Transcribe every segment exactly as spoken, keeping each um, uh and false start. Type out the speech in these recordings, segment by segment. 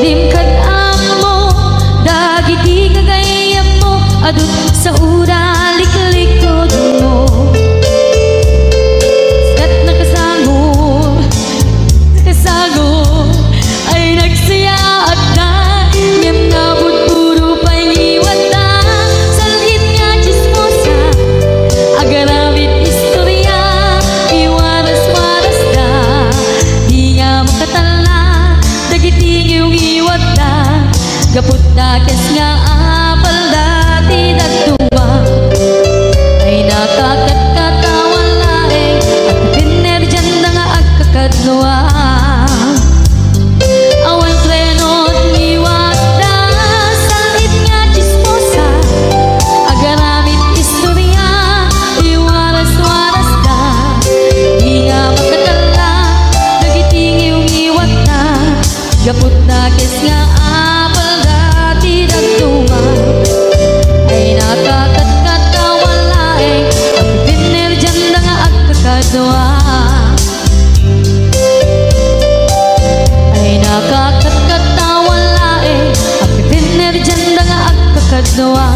Dim kad-ammo dagiti gagayyemmo, adu sa ura liklikudmo. Ket nakasango, nakasango, ay nagsiyaatda, ngem nabudburo pay ngiwatda. Sal-it nga tsismosa, agaramid istoria, iwaras-warasda. Di nga makatalna dagiti ngiwngiwatda, gapu ta kes nga apalda ti dadduma. Ay nakakatkatawan laeng, agpipinnerdianda nga agkakadua. Awan treno ti ngiwatda, sal-it nga tsismosa, agaramid istoria, iwaras-warasda. Di nga makatalna dagiti ngiwngiwatda, gapu ta kes nga apalda ti dadduma. Ay nakakatkatawan laeng, agpipinnerdianda nga agkakadua. Ay nakakatkatawan laeng, agpipinnerdianda nga agkakadua.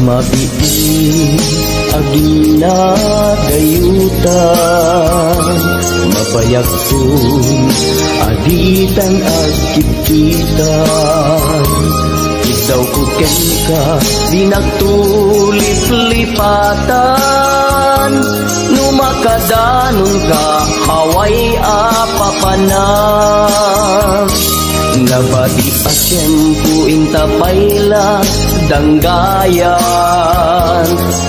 Mabiit a ginadayutan, mabayagkon a ditan agkitkitan. Iddawko kenka, dinak tuliplipatan. No makadanonka, awan a papanak. Nabati a tiempo inta pay la danggayan,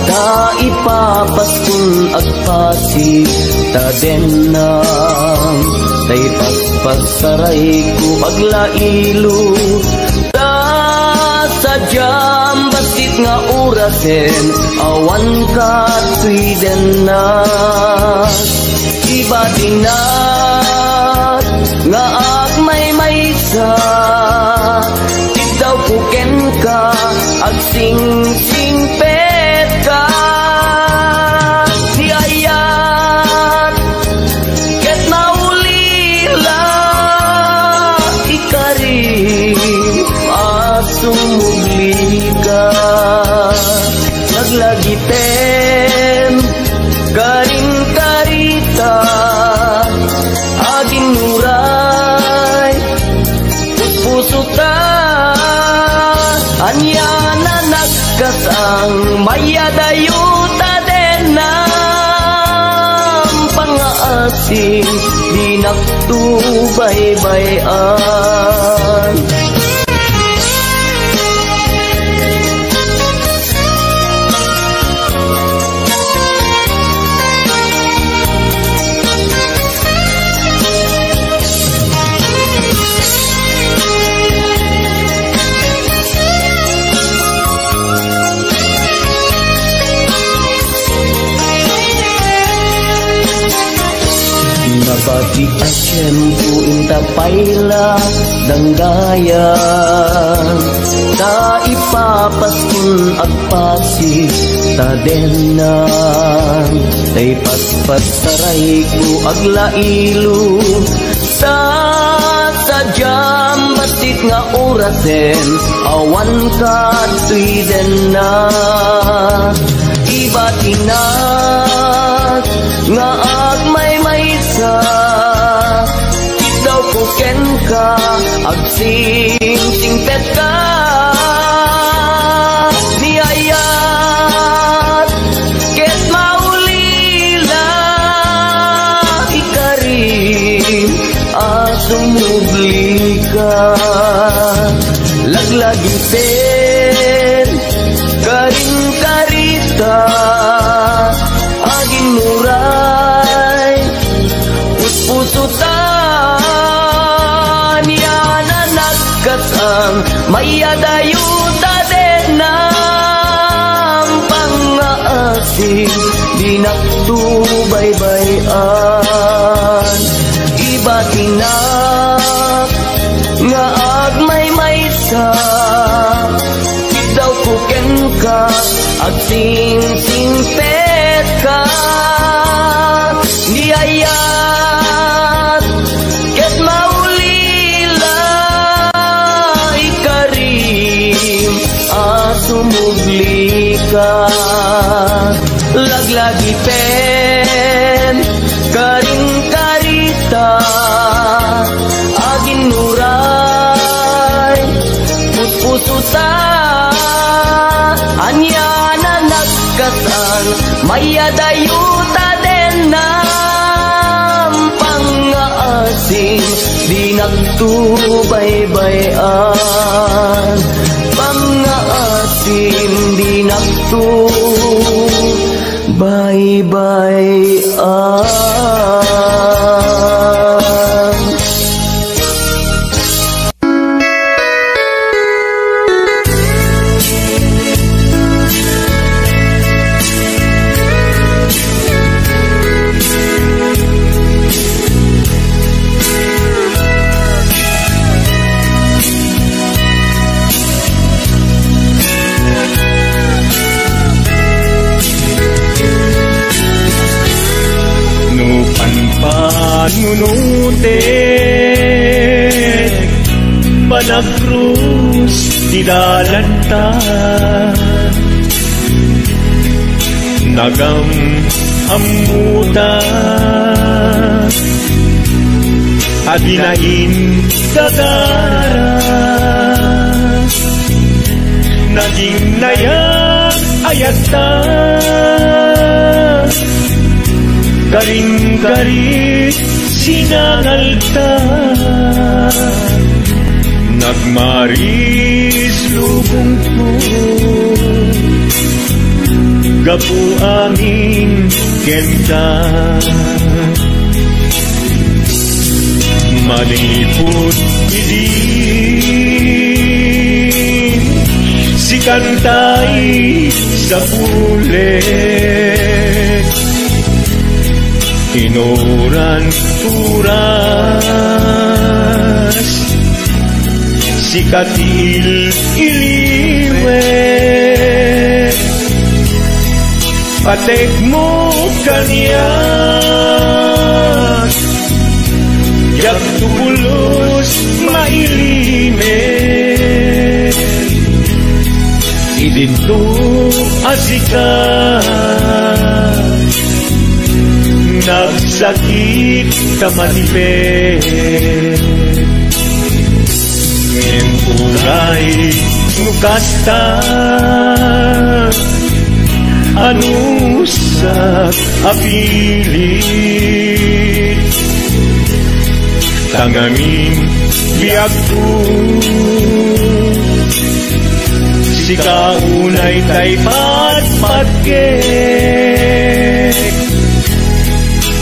ta ipapaskon agpasig ta dennam, ta ipaspassarayko aglailo. Ta sadiam bassit nga orasen, awan kadtoy dennak. Ibatinak nga agmaymaysa, iddawko kenka, agsingsingpetka. Ti ayat ket maulila, ikarim a sumublika. Laglagipem, karim karita, agimmuray, puspusoka, ania na nagkasang, mayadayo ta dennam pangaasim, dinak to baybay-an. Nabati a tiempo inta pay la danggayan, ta ipapaskon agpasig ta dennam, ta ipaspasarayko aglailo. Ta sadiam bassit nga orasen, awan kadtoy dennak. Ibatinak nga agmaymaysa, iddawko kenka, agsingsingpetka. Ti ayat ket maulila, ikarim a sumublika. Laglagipem, karim karita, agimmuray, puspusotan, ania na nagkasang, mayadayo ta dennam pang Dinak to baybay-an, ibatinak nga agmaymaysa, idawko kenka, agsingsingpetka, ni ayat ket maulila, ikarim a sumublika. Laglagipen, karin-karita, aginnuray, puspusuta, ania na nagkatan, mayadayo ta den nampangngaasim, dinak to baybay-an, pangngaasim, dinak to baybay-an. No panpanunotek, panagkrus ti dalanta. Nagam-ammotak a dinain gagara. Naging nayak ayatta. Karin-karit sinangalta. Nagmaris lubongko gapu amin kenka. Manipud idin, sikantay sapulek. Inuran oras, sika ti il-ilimek. Patekmo kaniak, diak to pulos mailimek. Idinto a sika nagsakit ta manipet. Ngem uray no kasta, anusak a pilit. Tangamin biagko, sika unay tay patpatkek.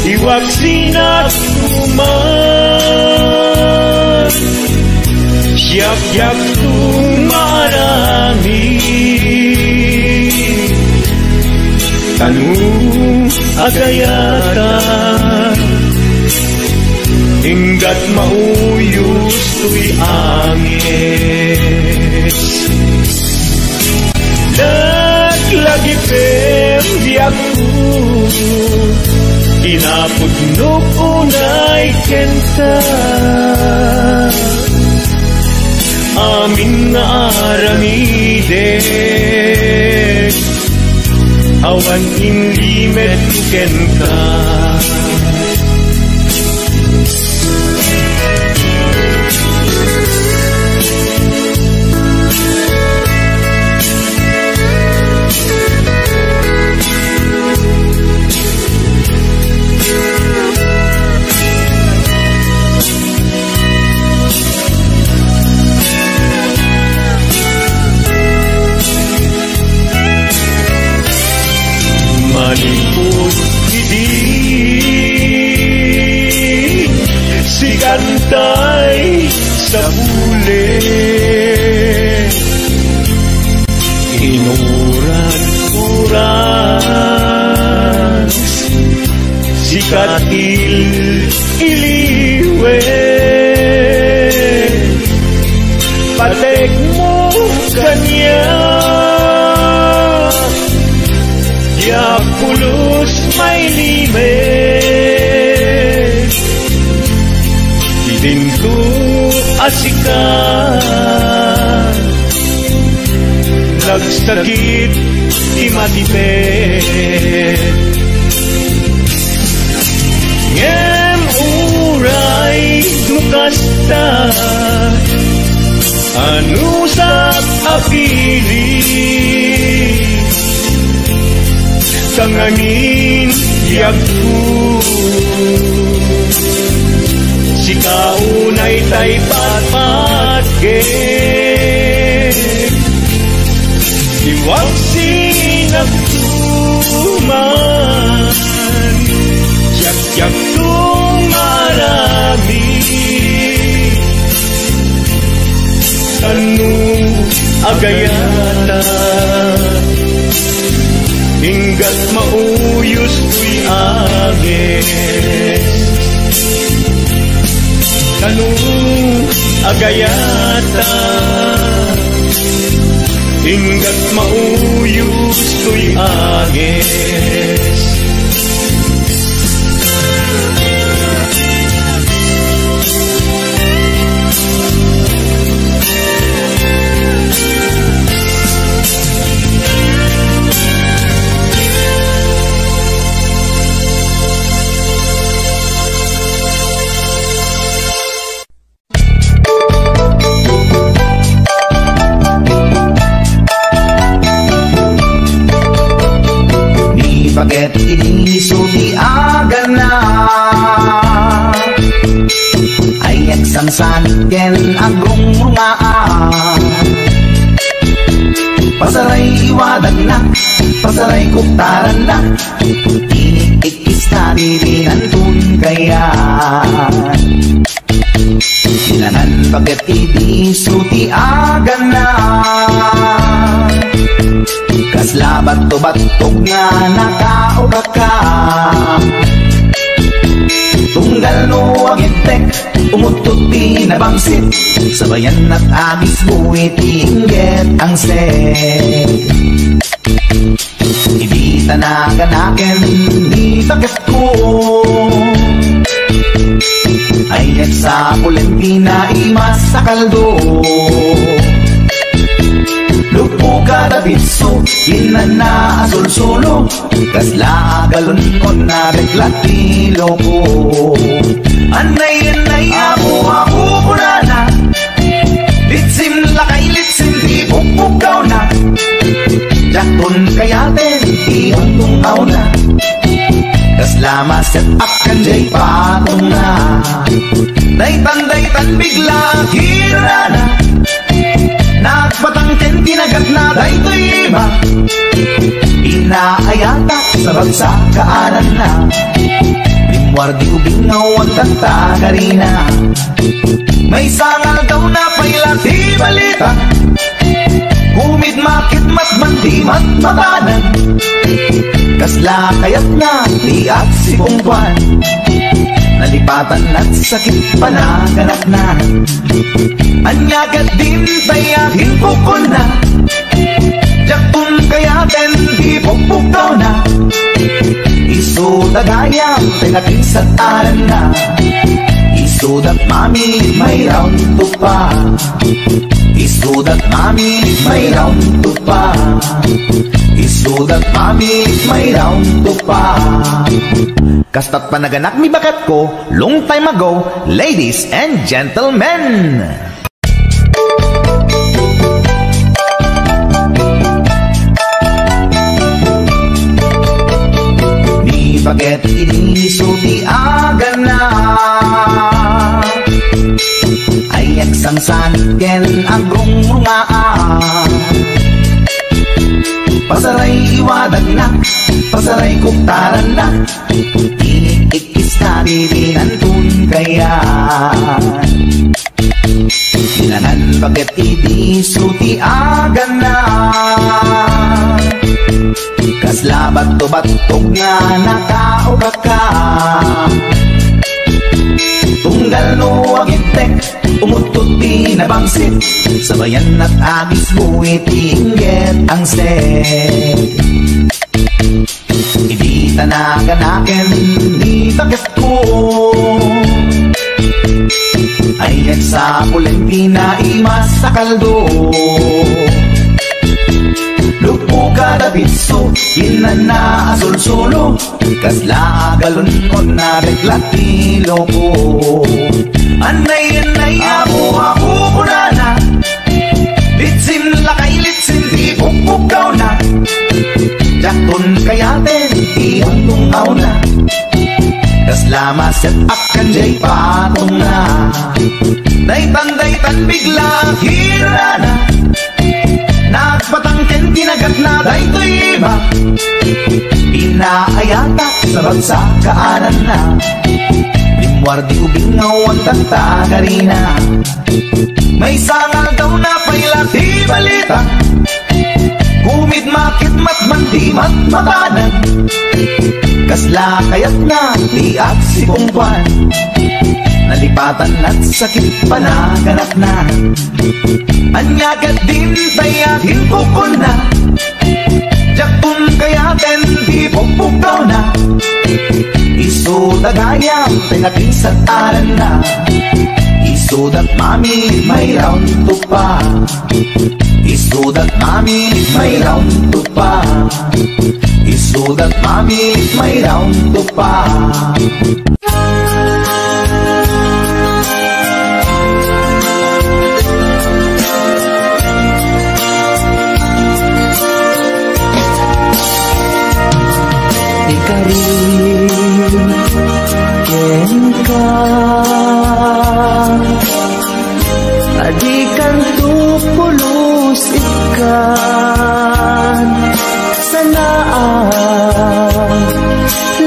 Iwaksinak man, siak diak to maaramid. Tano agayata, inggat mauyos toy anges. Laglagipem biagko, inapudnok unay kenta. Amin nga aramidek, awan inlimed kenka. Manipud idi, sikantay sapulek. Inuran oras, Kat il-, iliwen, pategmo kaniak, diak pulos mailimed. Idinto a sika, nagsakit ti matiped. Ngem uray no kasta, anusak a pili, tanganin biagko. Sika unay tay patpatgen, iwagsinak tuman, diak, diak tumarami. Tano agayata, inggat mauyos toy ages. Tano agayata, inggat mauyos toy ages. Ni paket idi isu ti agana, ay agsangsanit ken agrungrungaak. Pasaray iwadagna, pasaray kuktaranna, inik-ikkis ta ti binanton kayat. Kinangan paket idi isu ti agana, kasla battobattog nga nakaukaka. Tunggal no agittek, umuttot ti nabangsit, sabayan nat agisbo iti inggit angset. Idi ta naganaken ni paketko, ay nagsapulen ti naimas a kaldo. Luppo kada pitso, kinana a sulsulo, kasla a galon-on na beklat ti loko. Anay, anay, apo, apo, kunana, litsim lakay, litsim ti pukpukawna. Diakton kayaten ti tungtungawna. Kasla maset-ak ken jay patongna. Daytan, daytan bigla a kirana. Nagbatang ken kinagatna daytoy iba. Inaayatak sa bagsa kaananna. Rimmuar di ubing nga uwag tatta karina. Maysa nga aldaw napay la ti balita. Kumidmakidmat man ti matmatanan. Kasla kayatna ti agsipungkuan. Nalipatan at sakit panaganakna. Ania ket din tay aginkukunna. Diakton kayaten ti pukpukawna. Isu dagayam ti nakinsat-aranna. Isu dat mami may round to pa. Isu dat mami may round to pa. Isu dat mami may round to pa. Kastat panaganak mi baketko, long time ago, ladies and gentlemen. Ni paket idi isu ti agana, ay agsangsanit ken agrungrungaak. Pasaray iwadagna, pasaray kuktaranna, inik-ikkis ta ti binanton kayat. Kinangan paket idi isu ti agana. Kasla Batto-battog nga nakaukaka. Tunggal no agibtek, umuttot ti nabangsit. Sabayan nat agismo iti inggit angset. Idi ta naganaken ni baketko, ay nagsapulen ti naimas a kaldo. Luppo kada pitso, kinana a sulsulo, kasla a galon-on na beklat ti loko. Anay, anay, amo, amo, kunana, litsin lakay, litsin ti pukpukawna. Diakton kayaten ti tungtungawna. Kasla maset-ak kan jay patongna. Daytan, daytan, bigla a kinunana. Nagpatangken ti nagatna daytoy iba. Pinaayatak sa bagsa kaananna. Limmuar di ubing nga awan tagtagarina. Maysa nga aldaw napay la ti balita. Kumidmakidmat man di matmatanan. Kasla kayatna ti agsipungkuan. Nalipatan at sakit panaganakna. Ania ket dintay a kinkukunna. Diakton kayaten ti pukpukawna. Isu dagayam ti napisat aranna. Isu dat mami may round to pa. Isu dat mami may round to pa. Isu dat mami may round to pa. Ikarin kenka, a dikanto pulos ikkan. Sanaak,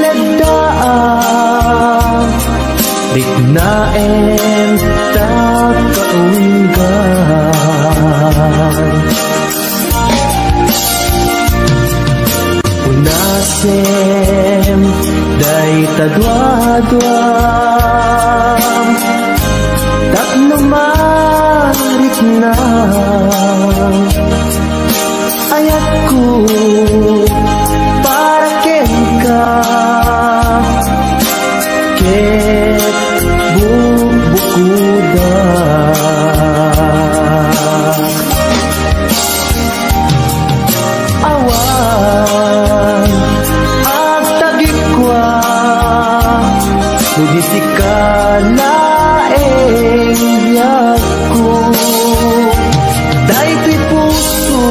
leddaak, riknaem ta kaunggan. Unasem dayta duadua tapno marikna. Ayatko para kenka, ket bukbukodak. Awan agtagikua, no di sika laeng biagko. Daytoy puso,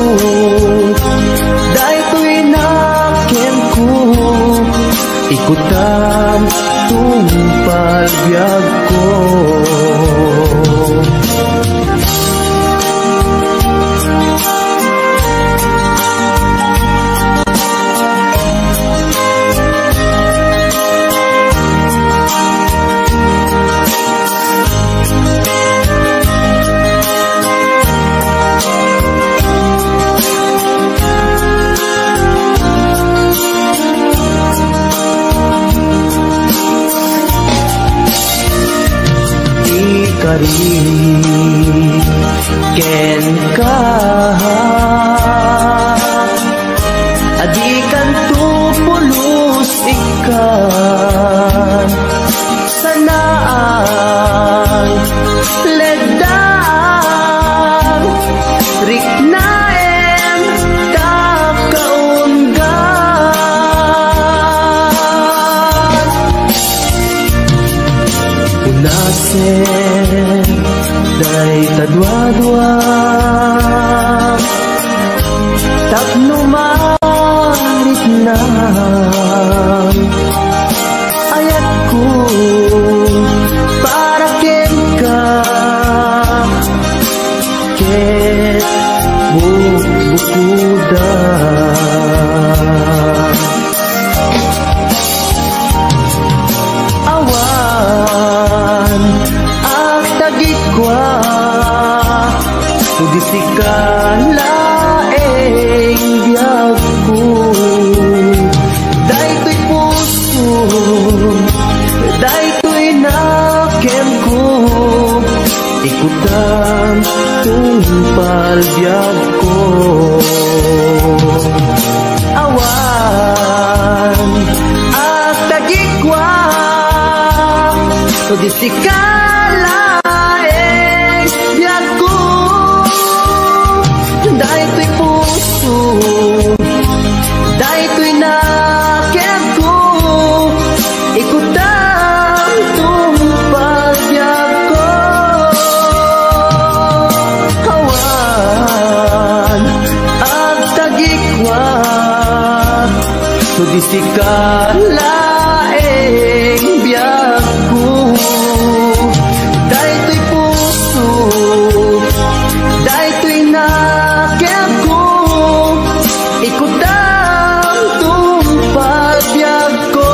daytoy nakemko, ikutam tungpal biagko. Ikarin kenka, a dikanto pulos ikkan. Sanaak, leddaak, riknaem ta kaunggan. Unasem dayta duadua tapno marikna. Ayatko para kenka, ket bukbukodak. Awan agtagikua, no di sika laeng biagko. No di sika laeng biagko, daytoy puso, daytoy nakemko, ikutam tungpal biagko. Awan agtagikwa, no di sika laeng biagko. Daytoy puso, daytoy nakemko, ikutam tungpal biagko.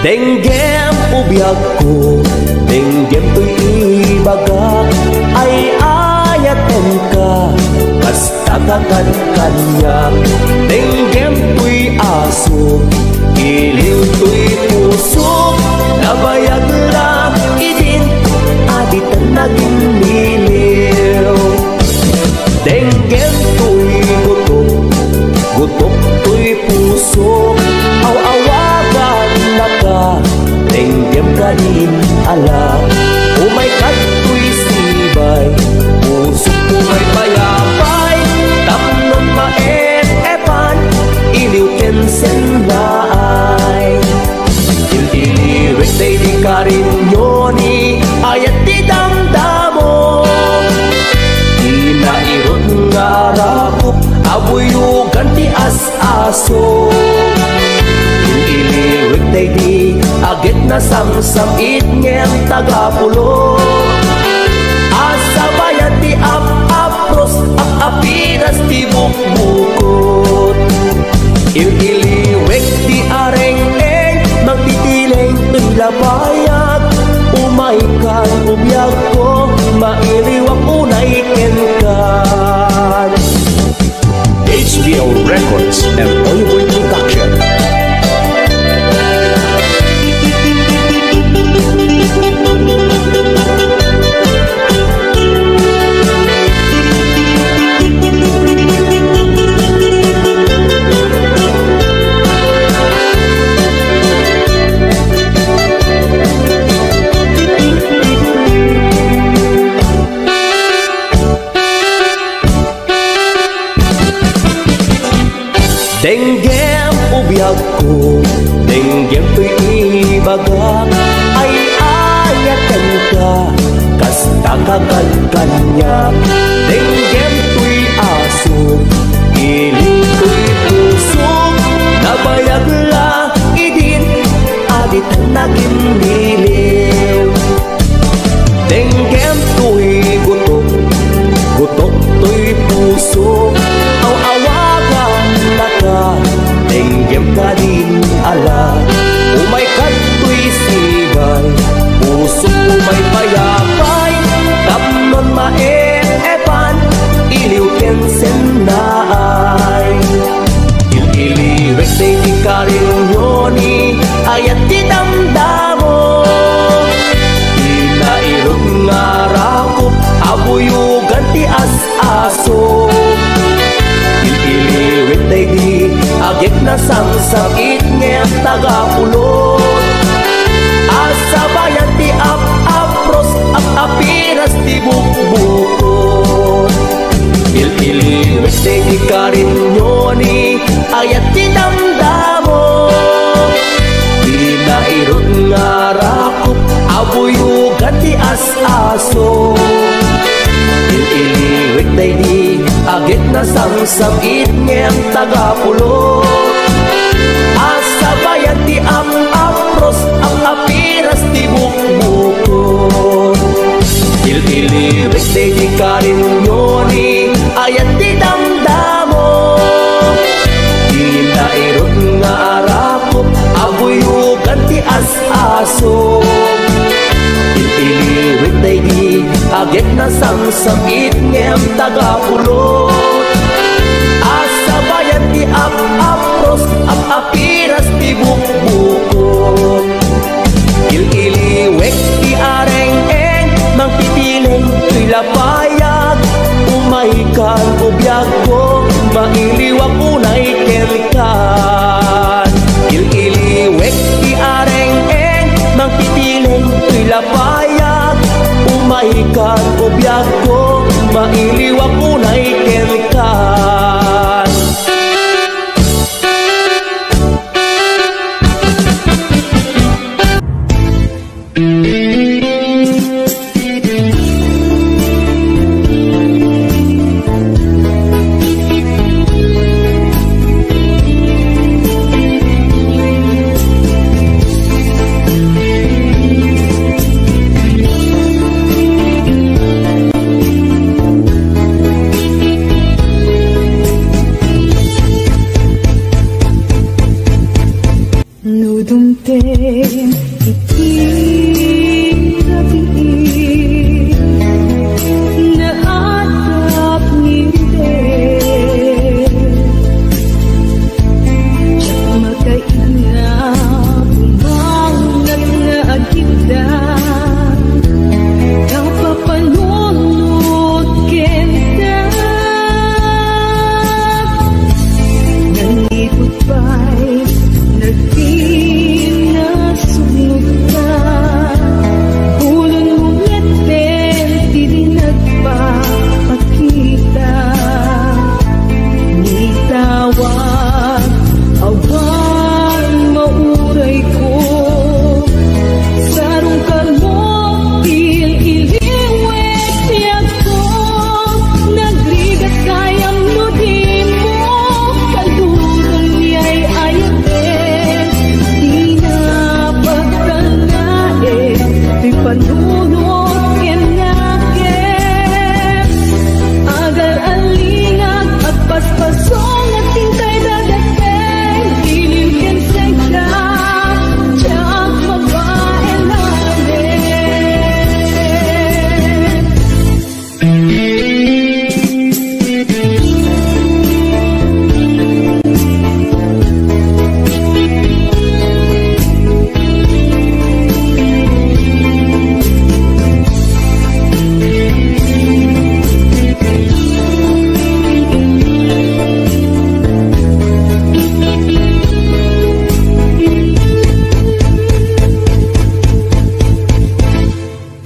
Denggem, o biagko, denggem toy ibagak, ay-ayatenka, kasta ka kad kaniak. Denggem toy asuk, iliw toy pusok, nabayag la idin, a ditan naginliliw. Denggem toy gutok, gutok toy pusok, aw-awagannaka, denggem kadin ala. Umay kadtoy sibay, pusok, umay payapay, tapno maep-epan, iliw ken sennaay. Il-iliwek daydi karinyo ni ayat ti damdamo. Ti nairut nga rakup a buyogan ti as-aso. Il-iliwek daydi aget nasamsam-it ngem tagapulot. A sabayan ti ap-apros, ap-apiras ti bukbukot. Il-iliwek ti areng-eng, mangtitileng toy labayag. Umaykan, o biagko, mailiwak unay kenka. H B O Records and Oyoboy Production. Denggem, o biagko, denggem toy ibagak, ay-ayatenka, kasta ka kad kaniak. Denggem toy asuk, iliw toy pusok, nabayag la idin, a ditan naginliliw. Denggem toy gutok, gutok toy pusok, aw-awagannaka, denggem kadin ala. Umay kadtoy sibay, pusok, umay payapay, tapnon maep-epan, iliw ken sennaay. Il-iliwek daydi karinyo ni ayat ti damdamo. Ti nairut nga rakup a buyogan ti as-aso. Il-iliwek daydi aget nasamsam-it ngem tagapulot. A sabayan ti ap-apros, ap-apiras ti bukbukot. Il-iliwek daydi karinyo ni ayat ti damdamo. Ti nairut nga rakup a buyogan ti as-aso. Il-iliwek daydi aget nasamsam-it ngem tagapulot. A sabayan ti ap-apros, ap-apiras ti bukbukot. Il-iliwek daydi karinyo ni ayat ti damdamo. Ti nairut nga rakup a buyogan ti as-aso. Il-iliwek daydi Agek nasamsam it ngem tagapulot. Asabayan ti ap-apros, ap-apiras ti bukbukot. Il-iliwek ti areng-eng, mangtitileng toy lapayag. Umaykan, ubiagko, mailiwak unay kenkan. Il-iliwek ti areng-eng, mangtitileng toy lapayag. Umaykan, ubiagko, mailiwak unay kenkan. No dumteng iti rabii, naatap ni Rudel. Diak makainna, bumangonat nga agidda, kapapanunot kenka. Nangiput pay, nagpinasugnotka. Bulonmo metten ti di nagpapakita. Nitawag, awan maurayko. Sarungkarmo ti il-iliwek ti agko. Nagrigat gayam no dimo kalduron ni ay-ayatek. Dina pagtalnaed ti panunot ken nakem. Agal-alingak, agpaspasong, agtingkay dadaten, iliw ken sengka, diak mabaenanen.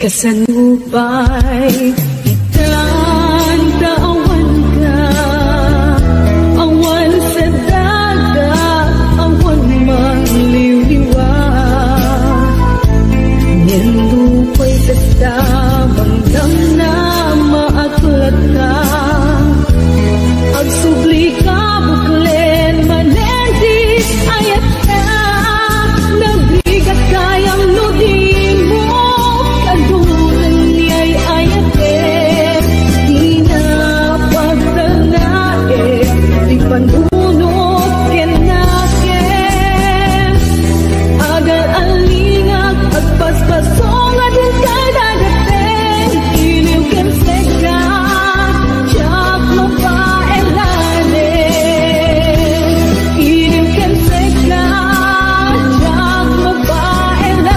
Kasano pay itan ta awanka, awan sa daga, awan mangliwliwa. Ngem no pay kasta, mangdamdama a tulad ka, agsubli ka, buklen manen ti ayat Nagrigat gayam no dimo kaduren ni ay-ayatek. Dina pagtalnaed ti panunot ken nakem. Agal-alingak, agpaspasong, agingkay dadaten, iliw ken sengka, diak mabaenanen. Iliw ken sengka, diak mabaenanen.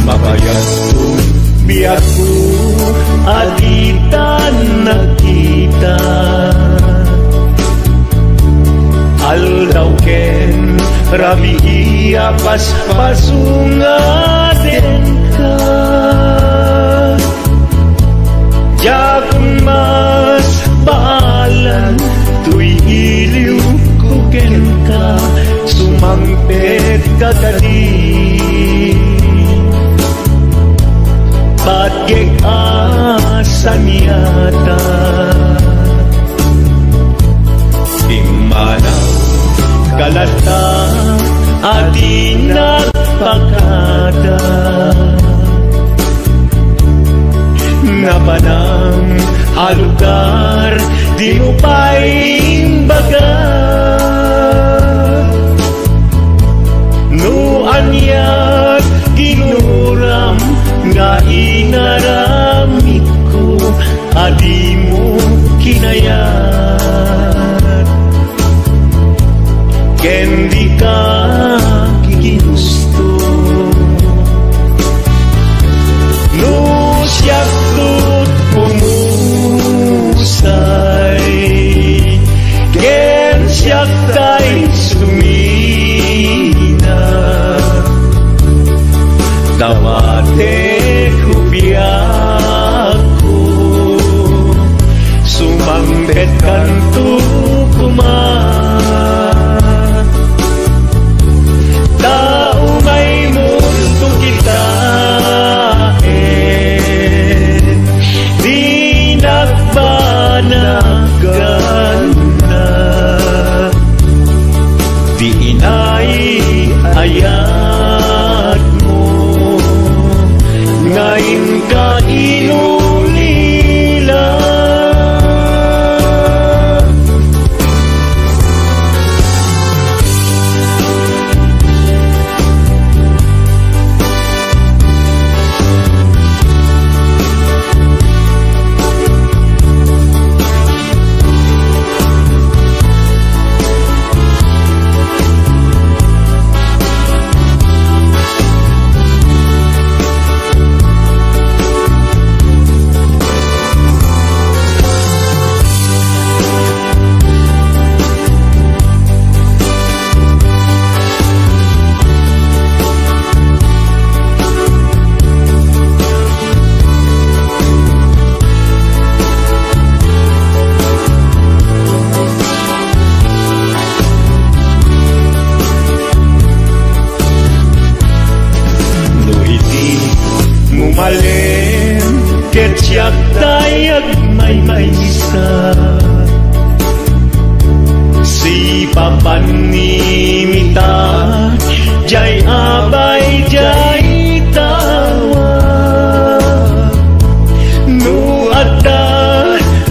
Mabayat ti biagko a ditan nagkita. Aldaw ken rabii a paspasungad kenka. Diakon masbaalan toy iliwko kenka, sumangpetka kadi. Patgek a saniata. Immanaw ka latta a di nagpakada. Napanam a lugar, dimo pay imbaga. No aniat ginuram nga inaramidko a dimo kinayat, ken dika ginusto. No siak ti umusay, ken siak tay sumina, dawatek ti biagko, sumangpetkanto koma. Ta umaymonto kitaen, di nagbanag ganda. Di inay ayatmo nga inka inulila. No idi mo malem ket siak tay agmaymaysa, sipapanimita jay abay jay tawa. No adda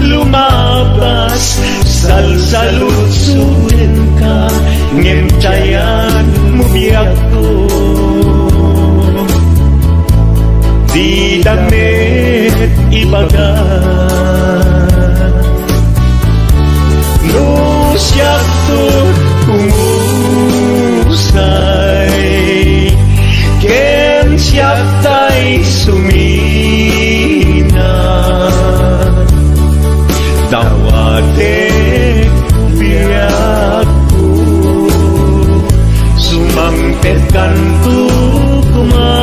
lumabas, salsaludsodenka, ngem tiayan mo biagko. Dida met ibaga. No siak ti umusay, ken siak tay sumina, dawatek biagko, sumangpetkanto koma.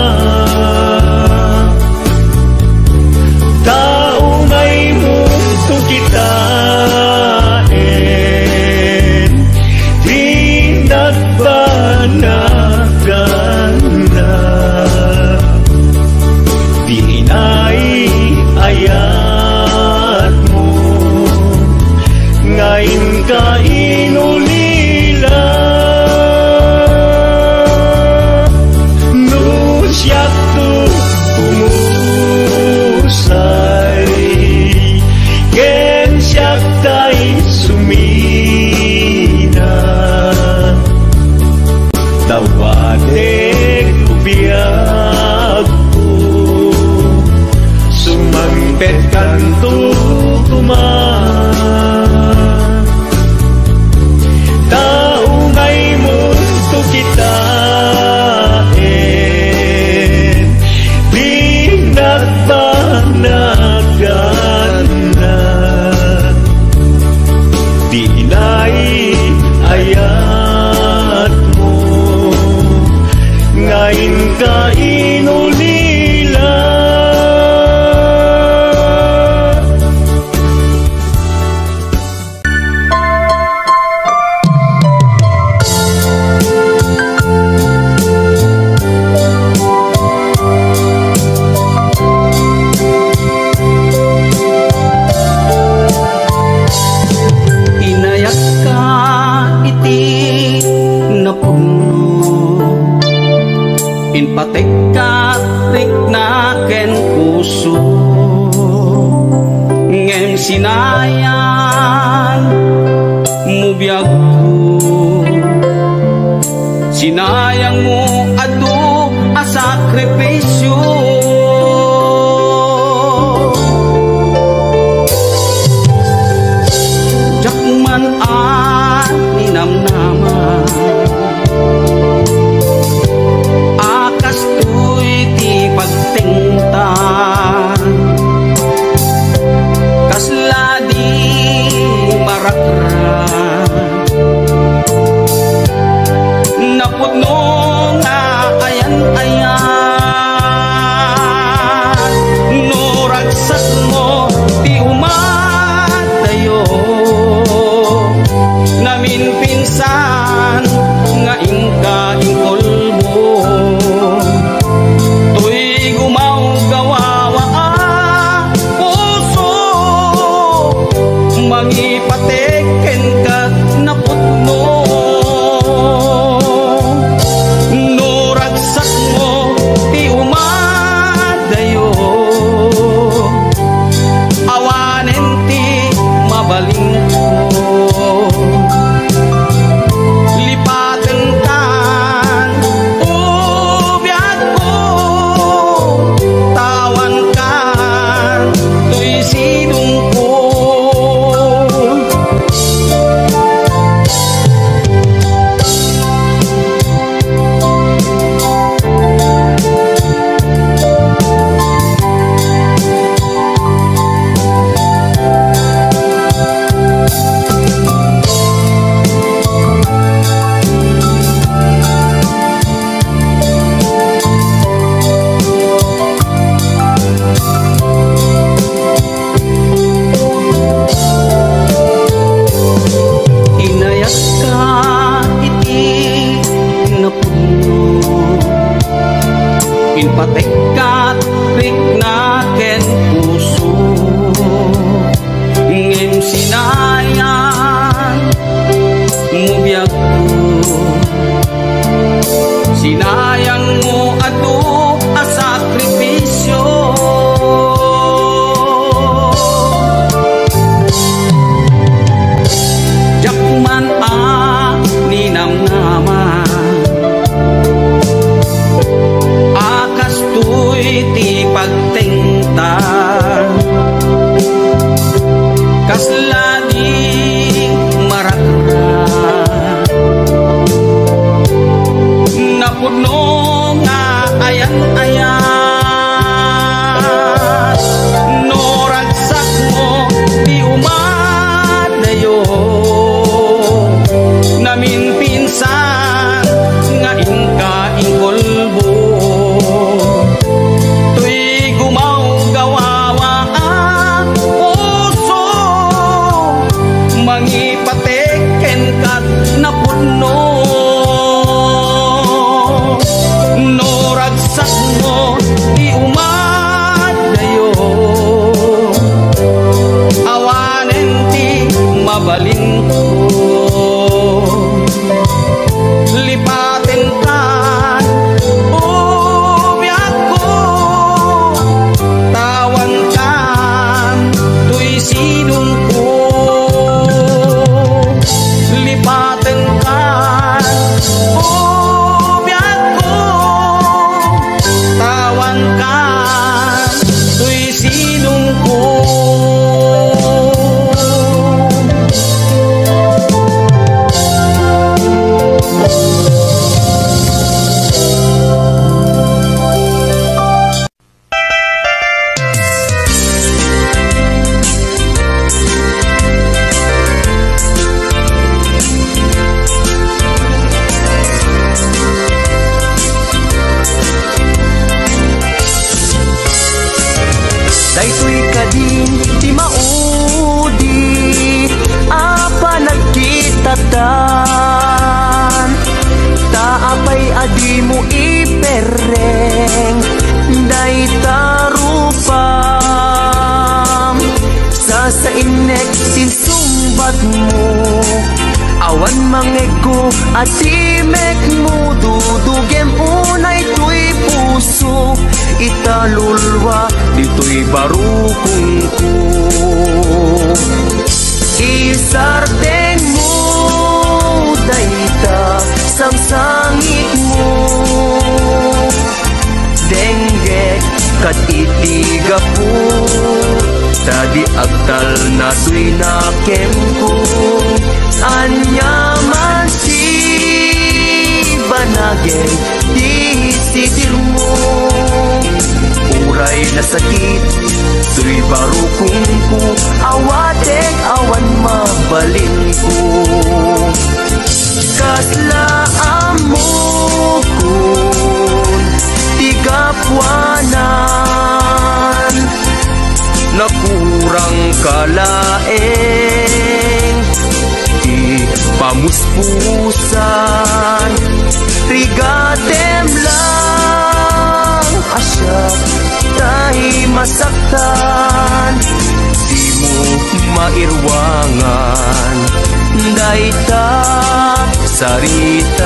Ta umaymonto kitaen, di nagbanag ganda. Di inay ayatmo nga inka inulila. No siak ti umusay, ken siak tay sumina, dawatek ti biagko, sumangpetkanto koma. Ta umaymonto kitaen, di nagbanag ganda. Di inay ayatmo nga inka inulila. Sinayang mo biagko, sinayang mo adu a sakripisyo. Diak man a ninamnama a kastoy ti pagtengta, kasla di marakrak. Napudno nga ayan-ayat no ragsakmo ti umadayo. Naminpinsan nga inka inkulbo. Toy gumawgawawa a puso, mangipatek kenka napudno. No ragsakmo ti umadayo, awanen ti mabalinko. Lipatenkan, o biagko, tawankan toy sidongko. Inayatka iti napudno, inpatekkat rikna ken puso, ngem sinayang mo biagko. Sinayang mo adu a sakripisyo. Diak man a ninamnama a kastoy ti pagtengta, kasla di marakrak. Napudno nga ayan-ayat no ragsakmo ti umadayo. Naminpinsan nga inka inkulbo. Toy gumawgawawa a puso, mangipatek kenka napudno. No ragsakmo ti umadayo, awanen ti mabalinko. Lipatenkan, o biagko, tawankan toy sidongko. Lipatenkan, o biagko, tawankan toy sidongko. Daytoy kadin ti maudi a panagkitatan, ta apay a dimo iperreng dayta rupam? Sasainnek ti sungbatmo. Awan mangegko a timekmo, dudugem unay toy puso, ita lulua ditoy barukongko. Isardengmo dayta sangsangitmo. Denggek kad iti gapu, ta di agtalna toy nakenko. Aniaman ti banagen ti sidirmo. Uray nasakit toy barukongko, awatek awan mabalinko. Kasla ammokon ti gapuanan, nakurangka laeng ti pamuspusan. Rigatem lang a siak tay masaktan. Dimo mairwangan dayta saritam.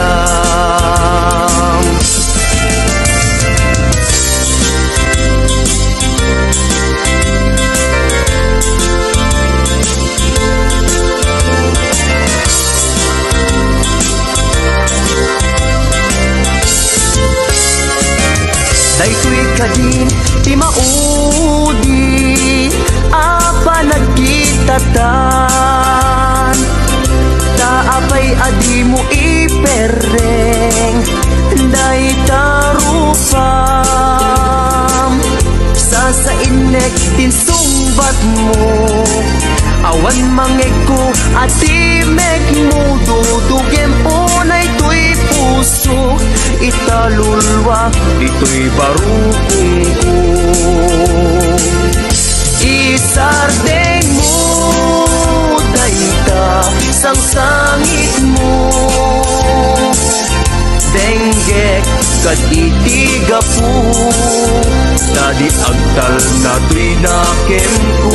Daytoy kadin ti maudi a panagkitatan. Ta apay a dimo iperreng dayta rupam? Sasainnek ti insungbatmo. Awan mangegko a timekmo, dudugem unay toy pusok, italulwa ditoy barukongko. Isardengmo dayta sangsangitmo. Denggek kad iti gapu, ta di agtalna toy nakenko.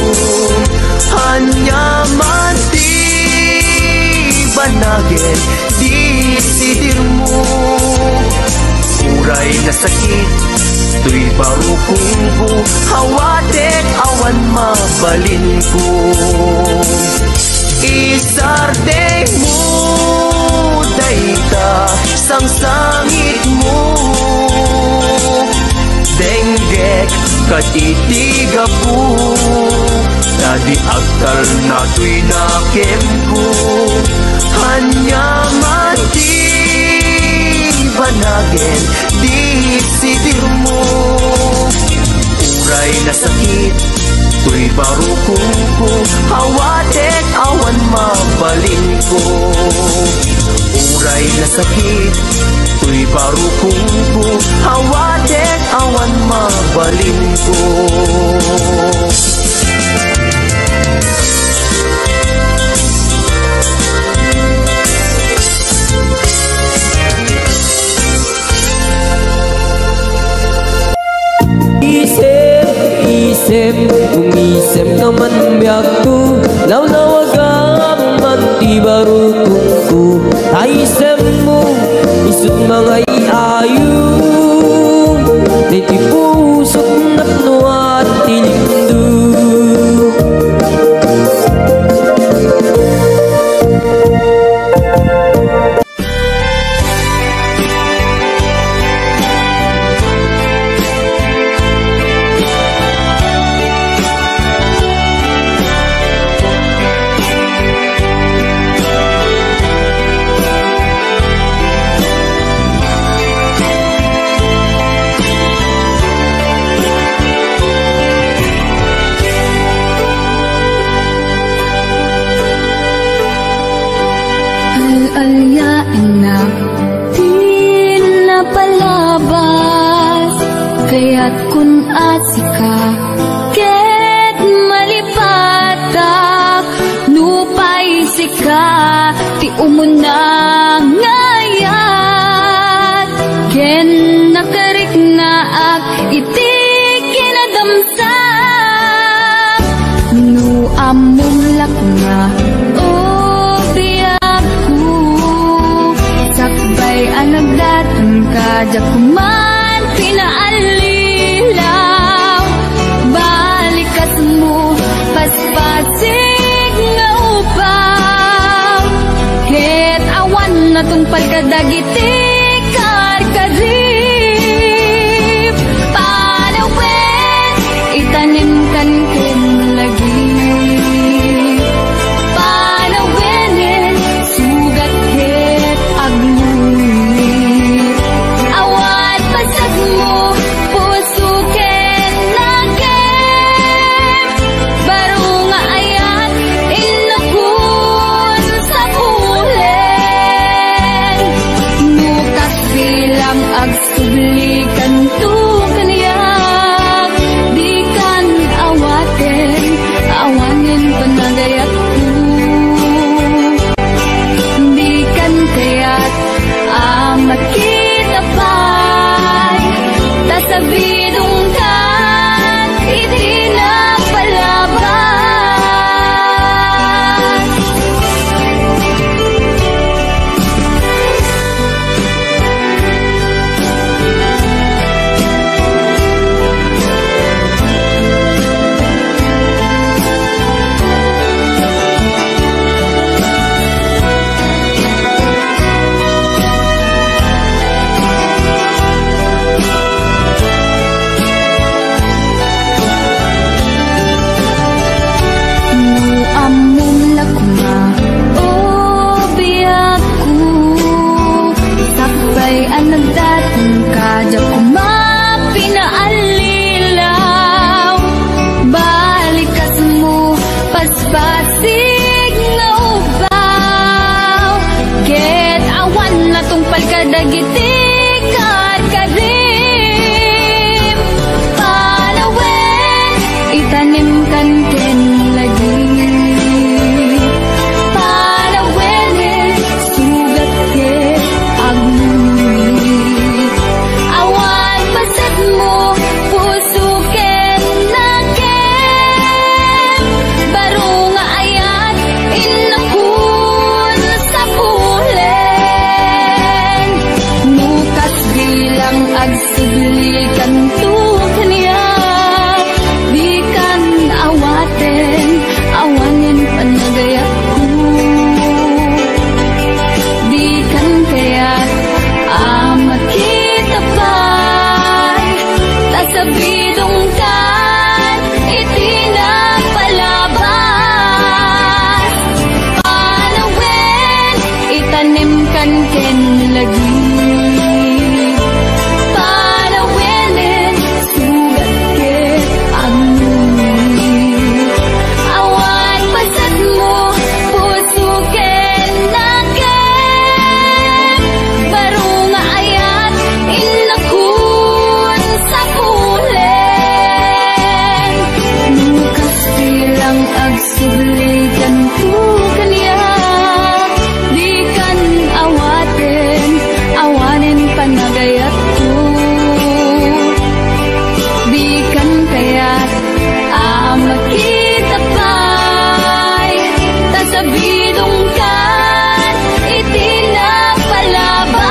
Aniaman ti banagen ti sidirmo. Uray nasakit toy barukongko, awatek awan mabalinko. Isardengmo dayta sangsangitmo. Denggek kad iti gapu, ta di agtalna toy nakenko. Aniaman ti banagen ti sidirmo. Uray nasakit toy barukongko, awatek awan mabalinko. Uray nasakit toy barukongko, awatek awan mabalinko. Isem, isem, umisem naman biagko. Lawlawagam man ti barukongko. Ta isemmo, isut' mangay-ayo. Daytoy pusok napno a tilimdo. Al-aliaennak ti napalabas, kayatkon a sika ket malipatak. Nupay sika ti umuna nga ayat ken nakariknaak iti kinadamsa. No ammom lakna, o biagko, sakbay a nagdatanka, diak man pinaallilaw. Balikasmo, paspasig nga upa, Palka dagiti karkarib, panawen, itanimkan ken lagip. Panawenen, sugat ket aglumit. Awan pasekmo, puso ken lagip. Baro nga ayat, innakon sapulen. No kas bilang agsubli kanto kaniak, dikan awaten, awanen panagayatko. Dikan kayat a makita pay, ta sabidongkan iti napalabas. No ammom la koma, o biagko, sakbay a nagdaton ka, diak koma pinaallilaw. Balikasmo, paspasig nga ubbaw, ket awan natungpal kadagiti karkarim. Panawen, itanimkan ken lagip. Panawenen, sugat ket aglumit. Awan pasekmo, puso ken lagip. Baro nga ayat, innakon sapulen. No kas bilang agsublikanto kaniak, dikan awaten, awanen panagayatko. Dikan kayat a makita pay, ta sabidongkan iti napalabas. Panawen, itanimkan ken lagip. Panawenen, sugat ket aglumit. Awan pasekmo, puso ken lagip. Baro nga ayat, innakon sapulen. No kas bilang agsublikanto kaniak, dikan awaten, awanen panagayatko. Dikan kayat a makita pay, ta sabidongkan iti napalabas.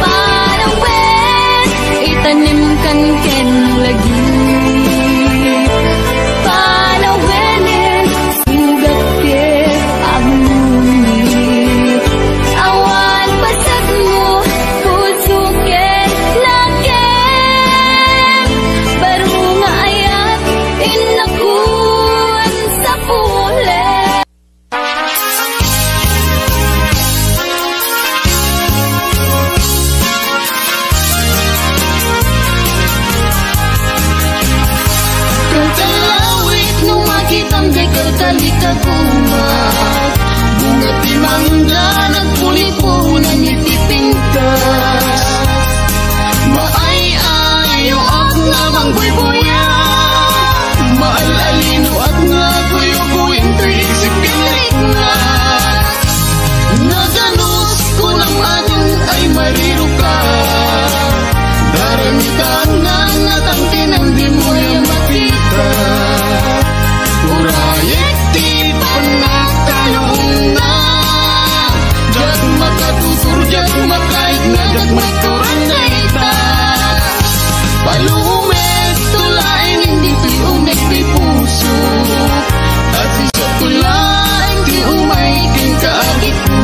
Panawen, itanimkan ken lagip. Panawenen, sugat ket aglumit. Awan pasekmo, puso ket lagip. Baro nga ayat, innakon sapulen. Kalkalawik no makitam, diay kalkalik a kumak. Bunga ti mangga, nagpulipunan iti pintas. Maay-ayoak nga mangbuybuya, maal-alinoak nga guyuguin ti isip ken rikna. Naganus, kunam, adun ay mariruka. Daramitan nga natangkinan, dimo aya makita. Urayek ti pannakaluomna. Diak makatutur, diak makaigna, diak maturan dayta. Palumek to laeng ditoy umek ti puso. At sisato laeng ti umay kenka, agikko.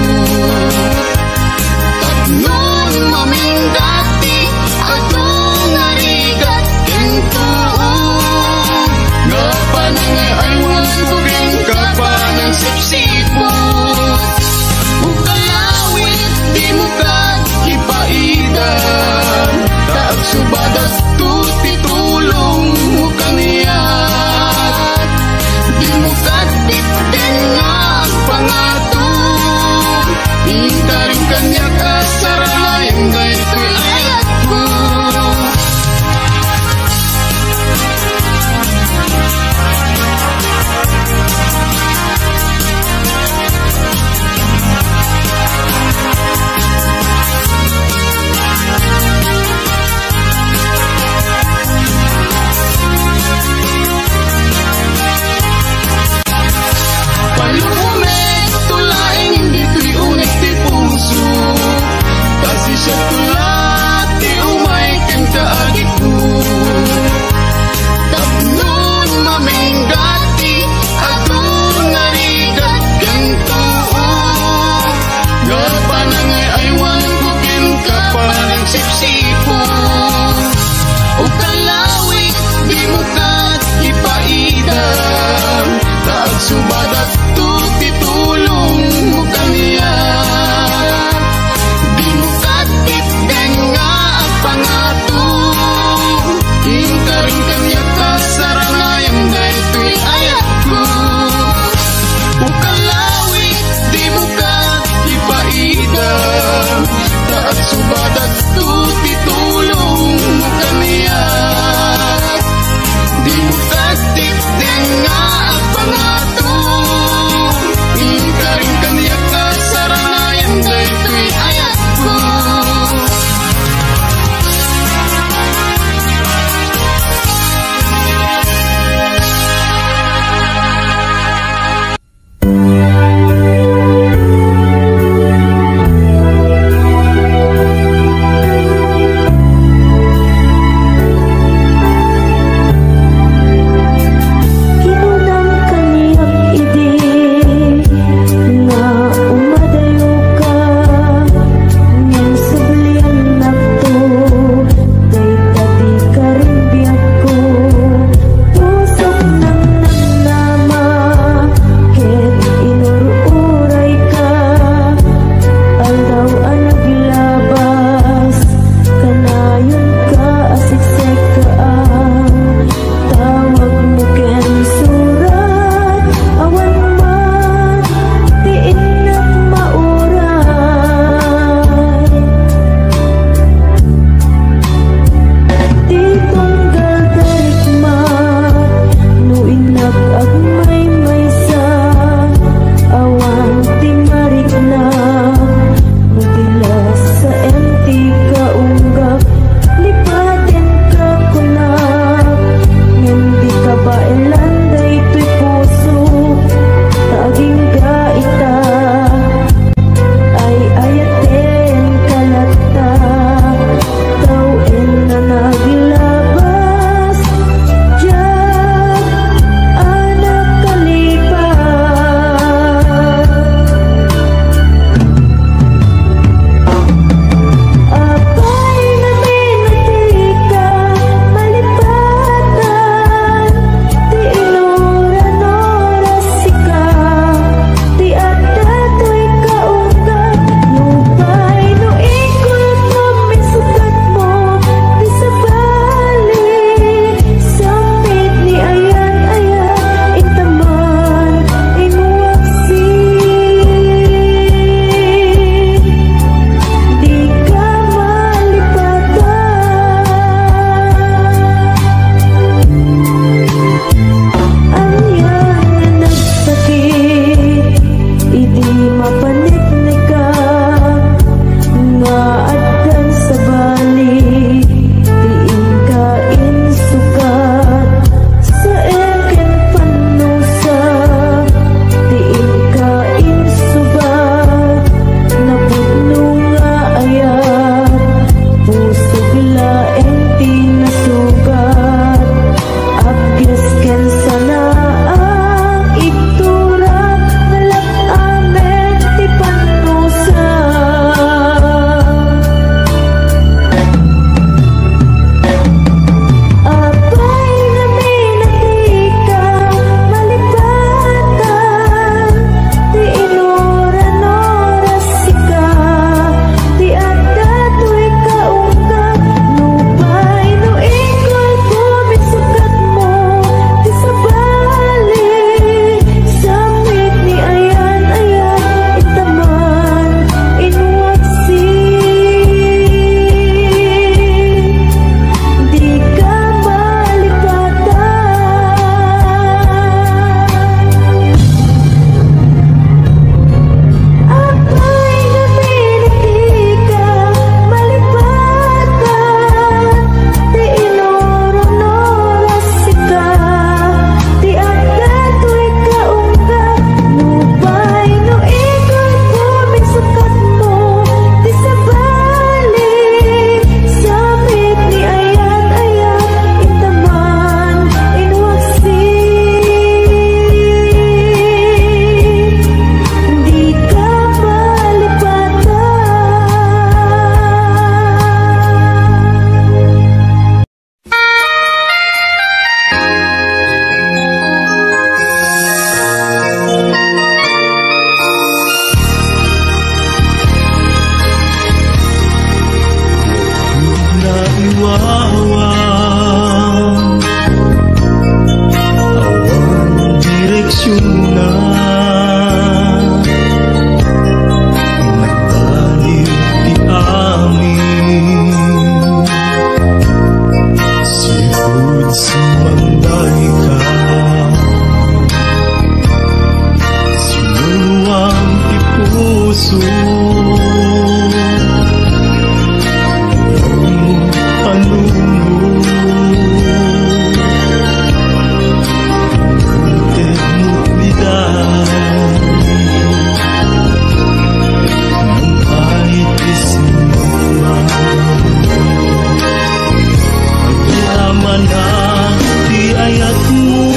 Agyamanak ti ayatmo,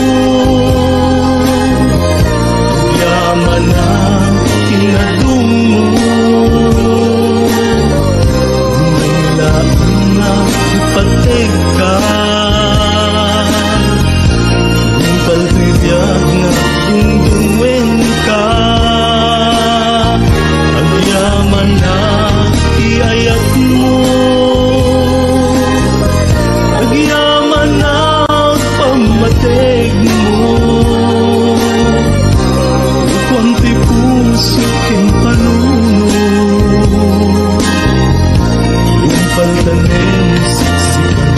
agyamanak ti nadungmo. Umay laeng nga ipategka, nupal ti biag nga agdungdungngoenka. Agyamanak ti ayatmo, agyamanak pammategmo. Kuan ti puso ken panuno, umpantanem sika.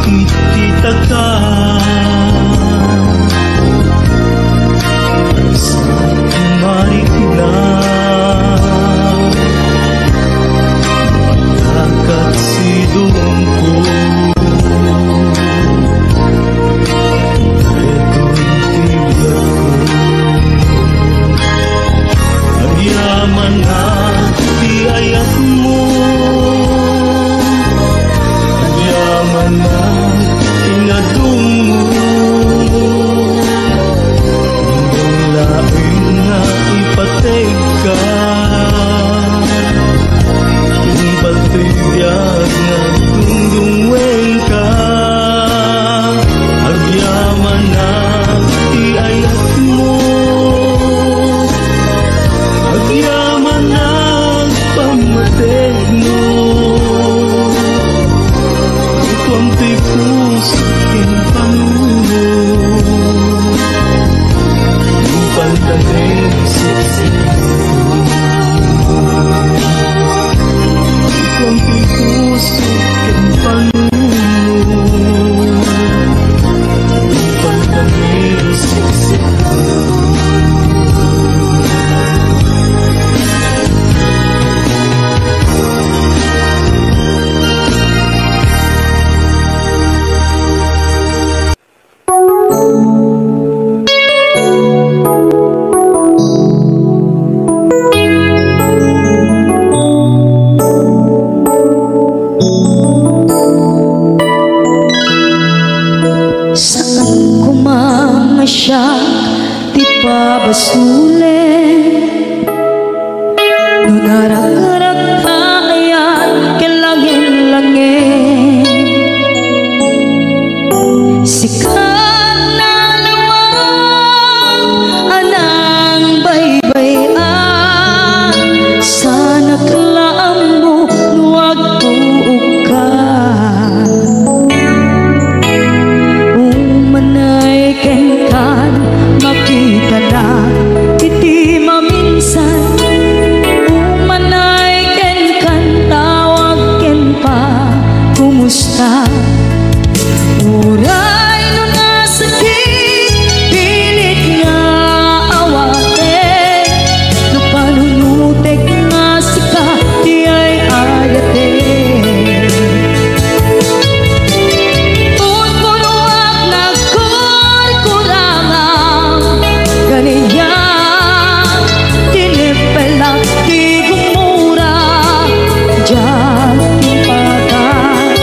Makititaka sa marikna, matakat sidongko. Detoy ti biagko. Agyamanak ti ayatmo, agyamanak ti nadungmo. Umay laeng nga ipategka, umay ti biag nga agdungdungngoenka. Agyamanak ti ayatmo, agyamanak pammategmo. Kuan ti puso ken panuno, umpantanem sika. Kuan ti puso ken panuno, umpantanem sika. Saan koma nga siak ti pabasolen. No naragrak ta ayan ken langin-langin, sika nalawag a nangbaybay-an, saanak la ammo no agtuokka. Umanay kenka, makitanak iti maminsan. Umanay kenka, tawag ken pa, kumusta? Uray no nasakit, pilit nga awaten, no panunutek nga sika ti ay-ayaten. Pudpuduak nagkurkurangan, ganiak, tinippelak ti gumura, diak impatay.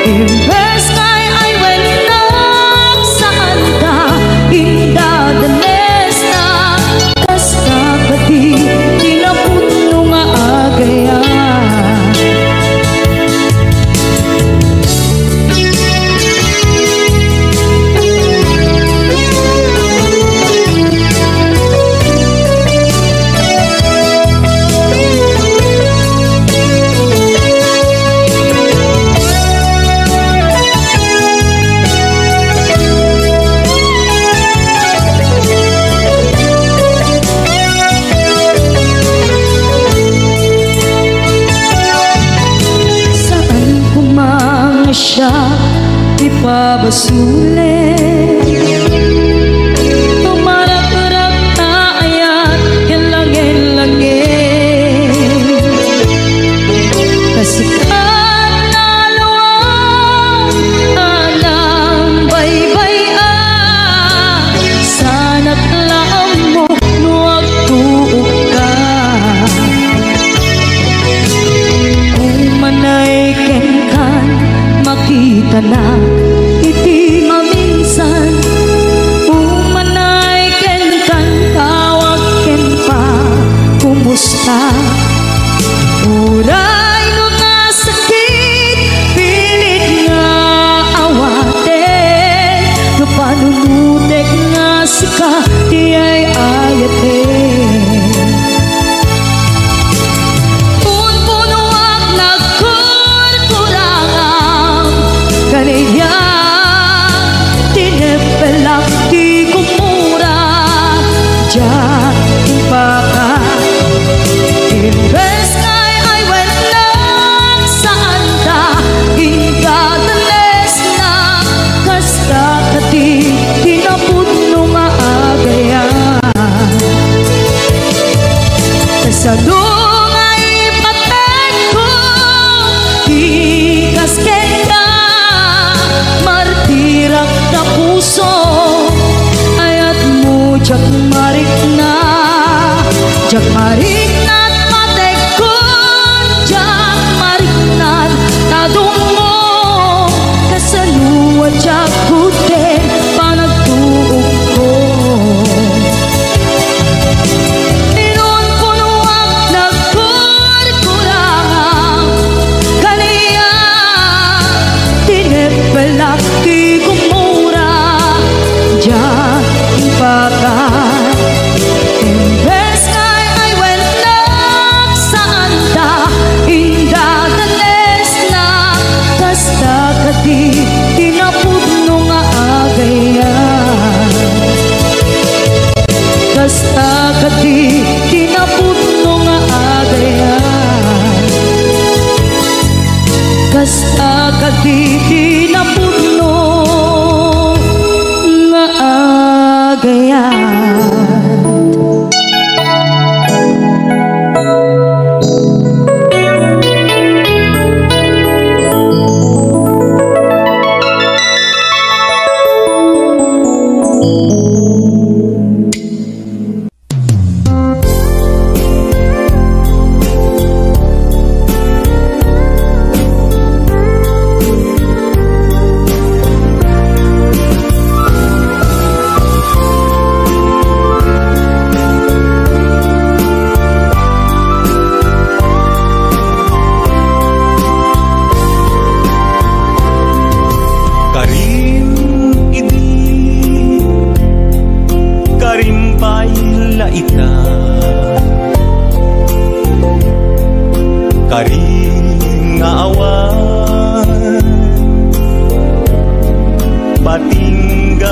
Imbes nga ay-aywenna, Siak ti pabasolen, tumarakrak ta ayat ken langen-langen. Kasikat nalua a nangbaybay-an, sanak la ammo no agtuokka. Umanay kenkan, makitanak iti maminsan. Umanay kenkan, tawag ken pa, kumusta? Uray no nasakit, pilit nga awaten, no panunotek nga sika ti ay-ayaten. Punpunoak nagkurkurangam, kaniak tineppelak ti gumura, diak impaka. Imbes nga ay-ayatennak, saanda, ingga danesna, kasta kadi ti napudno nga agayat. Kasano nga ipategko ti kas kenka, martirak ta puso, ayatmo diak marikna, diak marikna ta pategko, diak marikna ta dummo, kasano a diak gudden panagtuokko. Inunpunoak nagkurkurangam, kaniak tineppelak ti gumura, diak impaka. Imbes nga ay-ayatennak, saanda, ingga danesna, kasta kadi ti napudno nga agayat. Kasta kadi ti napudno nga agayat. Kasta kadi ti napudno nga agayat. Karim idi, karim pay la ita. Karim nga awan patinggana.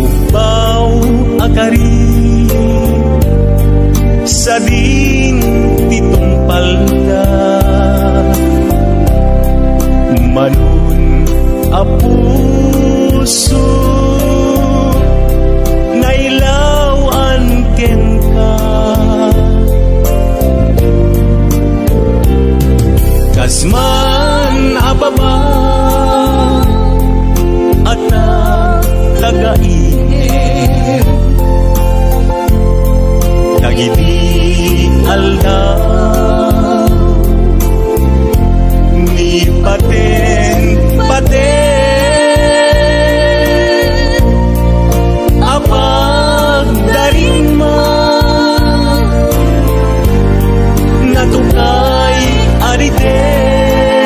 Ubbaw a karim sadin ti tungpalda. Manon a puso nailaw-an kenka. Kas man a baba a tagainep dagiti aldaw ni paten-paten a pagdarima. Natukay a riden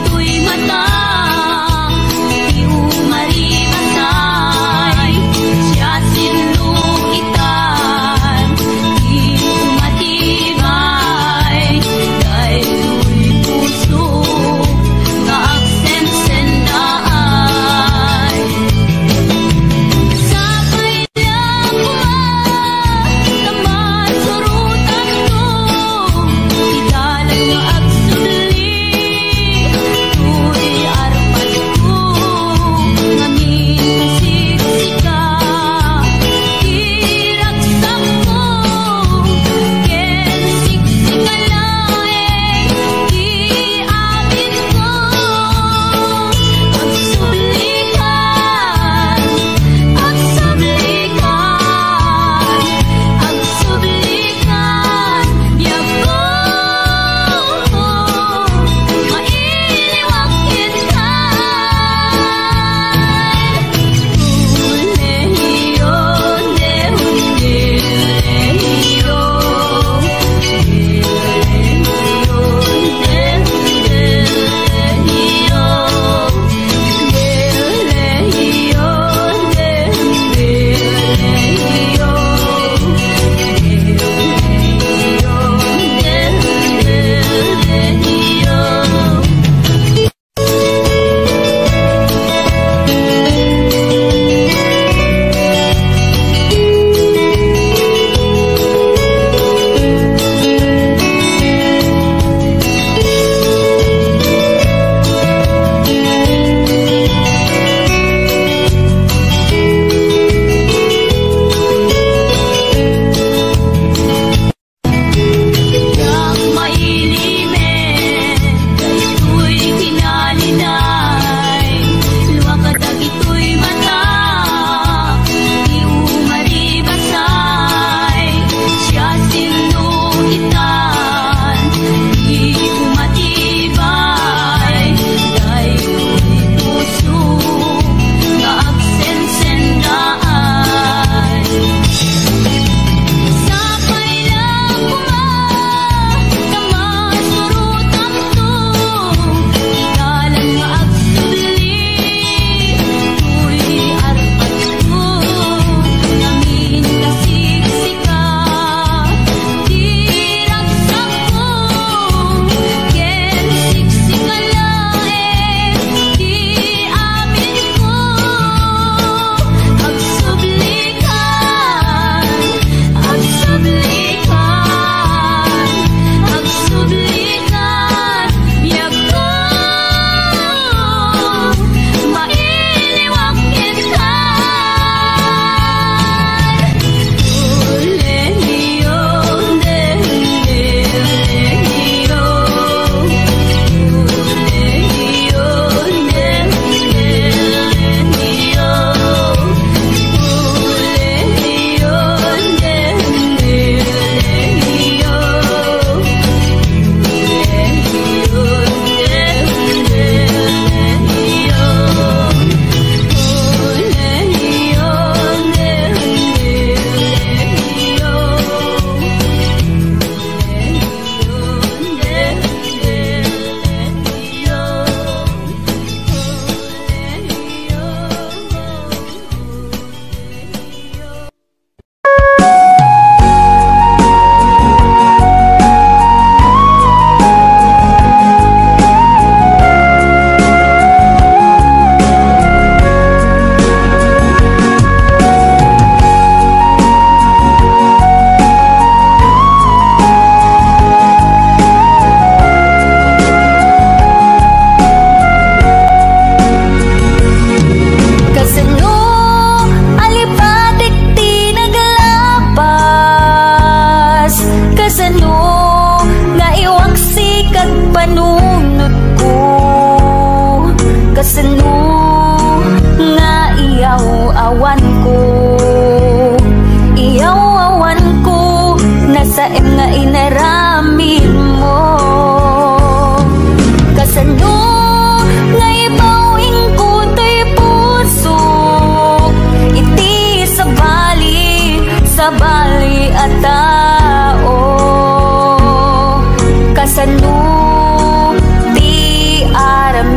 Daytoy mata ti umaribasay, siasino itan ti umatibay, daytoy puso nga agsensendaay. Sapay la koma ta masurotanto ti dalan nga agsubli, daytoy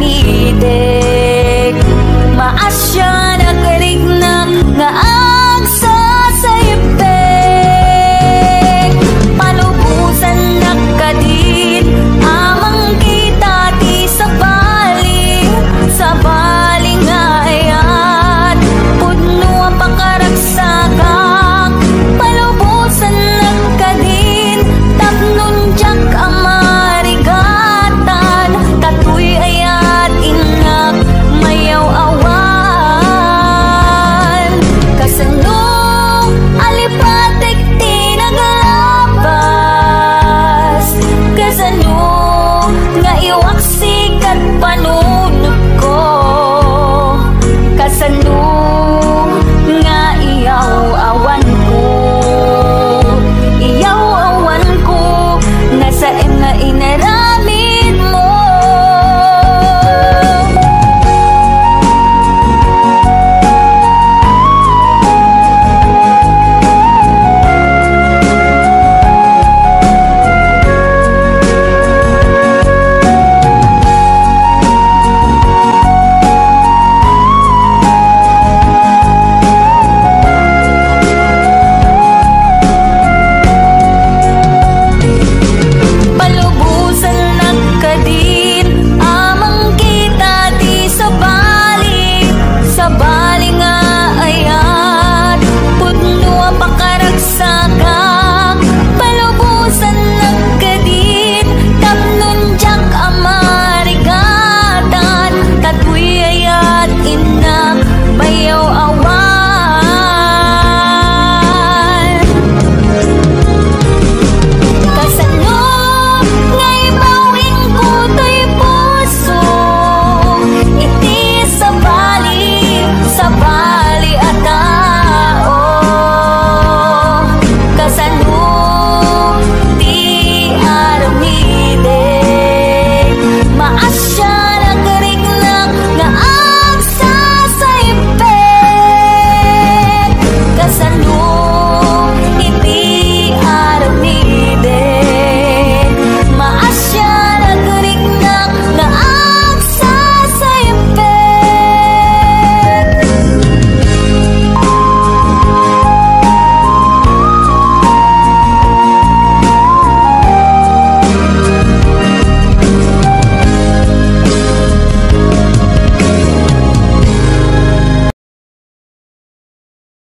Ide.